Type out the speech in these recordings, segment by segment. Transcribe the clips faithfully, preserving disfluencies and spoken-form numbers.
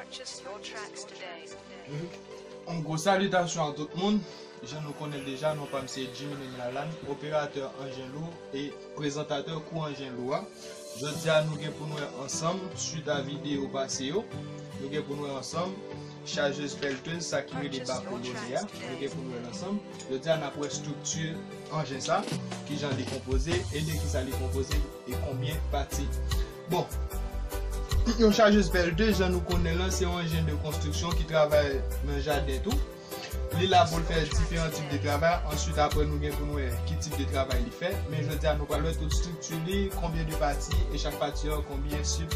Purchase your tracks today. Mhm. Yon gwo salitasyon a tout moun. Jan nou konnen deja, non pa m se Jimmy Nèg Lalann, operatè anjen lou e prezantatè kou anjen lou a. Jodi a, nou gen pou n wè ansanm, swit a videyo pase yo, nou gen pou n wè ansanm chajez pèltez, sa ki rele bako lodè a, nou gen pou n wè l ansanm. Jodi a, n ap wè estrikti anjen sa, kijan li konpoze e de kisa li konpoze e konbyen pati. Bon, yon chajez pèltez, jan nou konnen l lan, se yon anjen de konstriksyon ki travay nan jaden tou. Li la pou l fè diferan tip de travay. Answit, apre, nou gen pou n wè ki tip de travay li fè. Men jodi a, nou pral wè tout estrikti li, konbyen de pati, e chak pati an, konbyen sib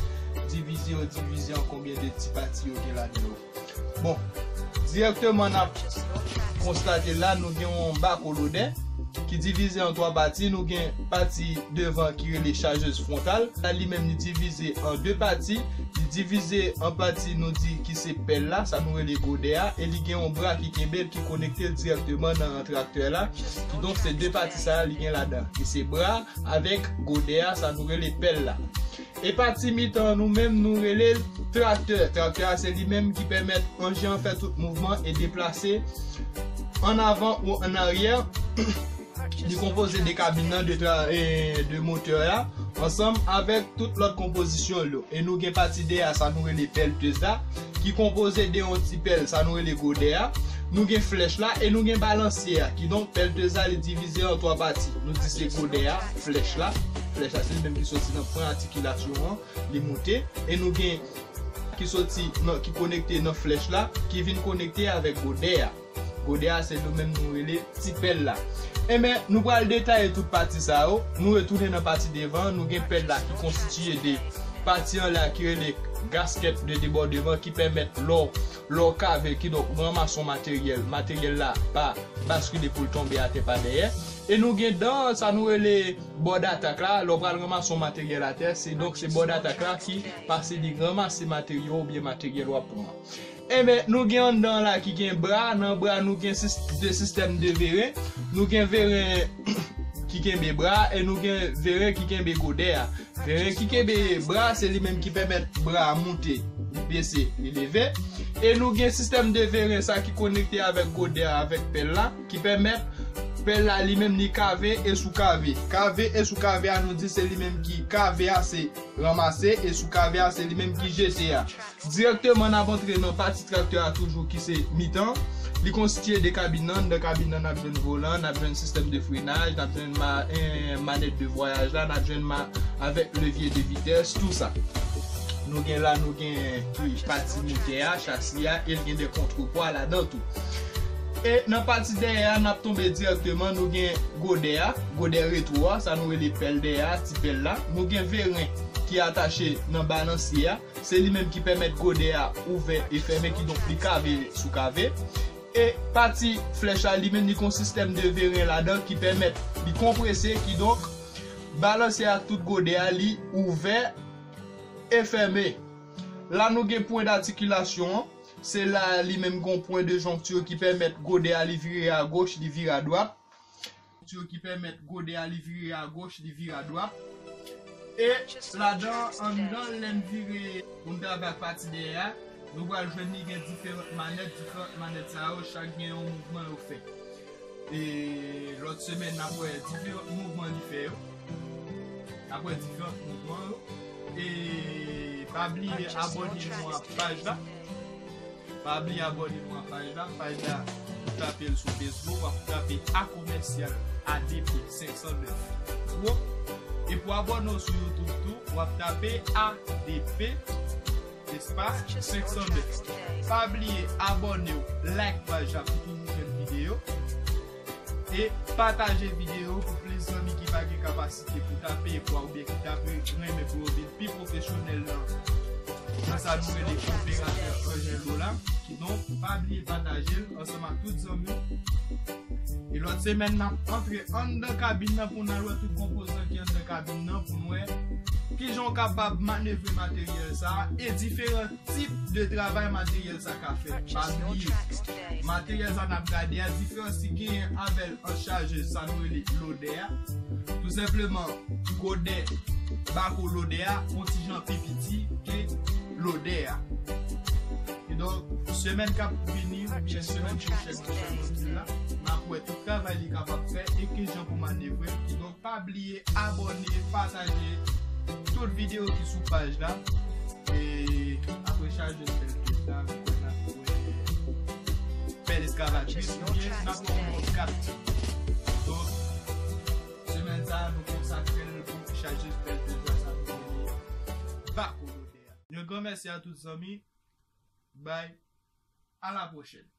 divize yo divize an konbyen de ti pati yo gen ladan yo. Bon, dirèkteman, n ap konstate la, nou gen yon bako lodè ki divize an twa pati. Nou gen pati devan ki rele chajez fwontal. La, li menm, li divize an de pati. Li divize an pati, nou di, ki se pèl la, sa nou rele godè a, e li gen yon bra ki kenbe l, ki konekte l dirèkteman nan traktè la. Kidonk, se de pati sa a li gen ladan, ki se bra avèk godè a, sa nou rele pèl la. E pati mitan an, nou menm, nou rele l traktè. Traktè a, se li menm ki pèmèt anjen an fè tout mouvman e deplase ann avan ou ann aryè. Li konpoze de kabin nan, de tra-, e, de motè a, ansanm avèk tout lòt konpozisyon l yo. E nou gen pati dèyè a, sa nou rele pèltez la, ki konpoze de yon ti pèl, sa nou rele godè a. Nou gen flèch la e nou gen balansyè a. Kidonk, pèltez la, li divize an twa pati. Nou di se godè a, flèch la. Flèch la, se li menm ki soti nan pwen atikilasyon an, li moute. E nou gen ki soti nan, ki konekte nan flèch la, ki vin konekte avèk godè a. Godè a, se nou menm nou rele ti pèl la. Enben, nou pral detaye tout pati sa yo. Nou retounen nan pati devan. Nou gen pèl la ki konstitiye de pati anlè a ki rele gaskèt de debòdman ki pèmèt lè w, lè w kave, kidonk ou ranmase yon materyèl, materyèl la pa baskile pou l tonbe atè pa dèyè. E nou gen dan sa nou rele bò datak la. Lè w pral ranmase yon materyèl atè, se donk se bò datak la ki pase li ranmase materyo oubyen materyèl w ap pran. Enben, nou gen anndan la ki gen bra. Nan bra, nou gen sis-, de sistèm de veren. Nou gen veren ki kenbe bra e nou gen veren ki kenbe godè a. Veren ki kenbe bra, se li menm ki pèmèt bra a moute, li bese, li leve. E nou gen sistèm de veren sa ki konekte avèk godè a, avèk pèl la, ki pèmèt pèl la li menm li kave e soukave. Kave e soukave a, nou di se li menm ki kave a, se ranmase, e soukave a, se li menm ki jete a. Dirèkteman, n ap antre nan pati traktè a toujou ki se mitan. Li konstitiye de kabin nan. Anndan kabin nan, n ap jwenn volan, n ap jwenn sistèm de frenaj, n ap jwenn ma-, eh, manèt de vwayaj la, n ap jwenn ma-, avèk levye de vitès, tou sa. Nou gen la, nou gen ki pati motè a, chasi a, e l gen de kontrepwa ladan tou. E nan pati dèyè a, n ap tonbe dirèkteman, nou gen godè a, godè retwo a, sa nou rele pèl dèyè a, ti pèl la. Nou gen veren ki atache nan balansye a. Se li menm ki pèmèt godè a ouvè e fèmen, kidonk li kave sou kave. E pati flèch la, li menm, li gon sistèm de veren ladan ki pèmèt li konprese, kidonk balansye ak tout godè a, li ouvè e fèmen. La, nou gen pwen datikilasyon an. Se la, li menm, gon pwen de jonkti ki pèmèt godè a, li vire agoch, li vire adwat. Yo ki pèmèt godè a li vire agoch, li vire adwat. E ladan, anndan, lè n vire pou n travay ak pati dèyè a, nou pral jwenn li gen diferan manèt, diferan manèt sa yo, chak gen yon mouvman yo fè. E lòt semèn, n ap wè diferan mouvman li fè yo. N ap wè diferan mouvman yo. E pa bliye abòne nou ak paj la. Pa bliye abòne nou ak paj la. Paj la, ou tape l sou Facebook, w ap tape A komèsyal A D P senk san nèf. E pou abòne w sou YouTube tou, w ap tape A D P espas senk san nèf. Pa bliye abòne w, like paj la pou toujou jwenn videyo. E pataje videyo pou plis zanmi ki pa gen kapasite pou tape ekwa oubyen ki ta pre-, renmen pou yo vin pi pwofesyonèl nan, nan sa nou rele operatè anjen lou la. Kidonk, pa bliye pataje l ansanm ak tout zanmi w. E lòt semèn, n ap antre anndan kabin nan pou n al wè tout konpozan ki anndan kabin nan, pou n wè kijan w kapab manevre materyèl sa a e diferan tip de travay materyèl sa ka fè. Pa bliye, materyèl sa n ap gade a, diferans li genyen avè l ant chajez sa nou rele lodè a. Tou senpleman, godè, bako lodè a, yon ti jan pi piti ke lodè a. Semèn k ap vini oubyen semèn pwochèn, nou fè modil la, n ap wè tout travay li kapab fè e ki jan pou manevre l. Kidonk, pa bliye abòne, pataje tout videyo ki sou paj la. E apre chaje spèl de la, nou kwè n ap wè bèl eskalatrice oubyen n ap wè yon kat. Donk, semèn sa a, nou konsakre l pou chaje spèl de la sa nou rele Bakolode a. Yon gran mèsi a tout zanmi. Bye. À la prochaine.